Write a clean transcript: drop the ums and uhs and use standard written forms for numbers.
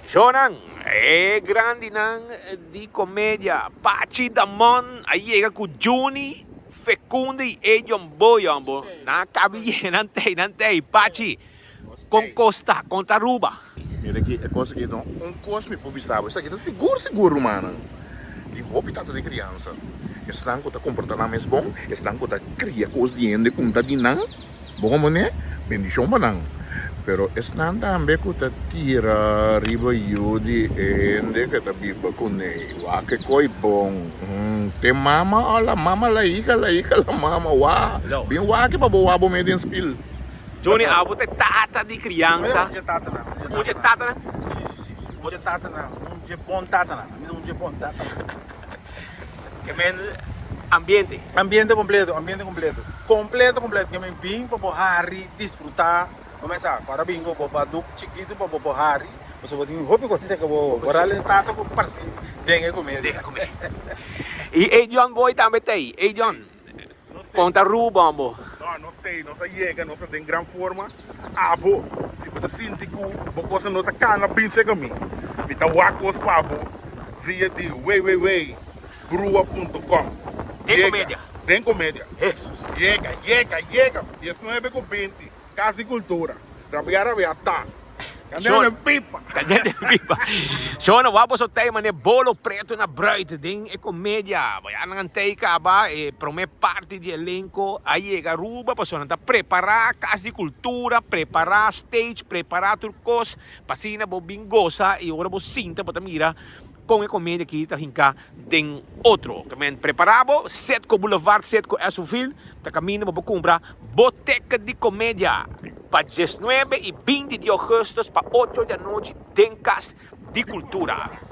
Shownan, e grandinan di komedia Pachi Damon a yega ku Juni, Fecunde i Edion Boy hombo. Nan a kabi yega, nan tei, nan tei. Pachi, kon kos ta? Kon ta Aruba? Mira aki, e kos aki no un kos mi por bisa bo, esaki ta sigur sigur rumannan. Tin hopi tata di kriansa, esnan ku ta komportá nan mes bon, esnan ku ta kria kos di hende ku ta di nan. Bo komo ne bendishon pa nan, pero esnan tambe ku ta tira riba yu di hende ku ta biba kuné, wak e koi bon. Te mama o la mama la hija, la hija la mama, wak, bin wak pa bo wak bo mes den spil. Johnny, abo ta e tata di kriansa. Un dje tatanan. Un dje tatanan? Si, si, si, si. Un dje tatanan. Un dje bon tatanan. Mi ta un dje bon tatanan. Ke men ambiente. Ambiente completo, ambiente completo. Completo, completo. Ke men bin pa bo hari, disfruta. Bo men sa, ku ora bin ku bo baduk chikitu pa bo por hari. Pasobra bo tin hopi kos di saka bo Foral e tata ku parsi den e komedia. Den e komedia. I Edion Boy tambe ta ei. Edion, kon ta Ruben bo? No, nos ta ei. Nos a yega, nos ta den gran forma. Abo, si bo ta sinti ku bo kosnan no ta kana bin serka mi, mi ta wak kos pa bo via di www.brua punto com. Den komedia. Den komedia. Hesus. Yega, yega, yega. Diesnuebe ku binti, Kas di Kultura. Rabia, rabia ta. Kandela den pipa. Kandela den pipa. Shona, wak boso tei mane bolo preto na bruid den e komedia. Bo ya nan tei kaba e prome parti di elenko a yega Aruba pasobra nan ta prepara Kas di Kultura, prepara stage, prepara tur kos pa asina bo bin gosa y ora bo sinta bo ta mira kon e komedia aki ta hinka den otro. Men prepara bo, Setco Boulevard, Setco Esovil ta kaminda bo por kumpra bo ticket di komedia pa diesnuebe i binti di augustus pa ocho di anochi den Kas di Kultura.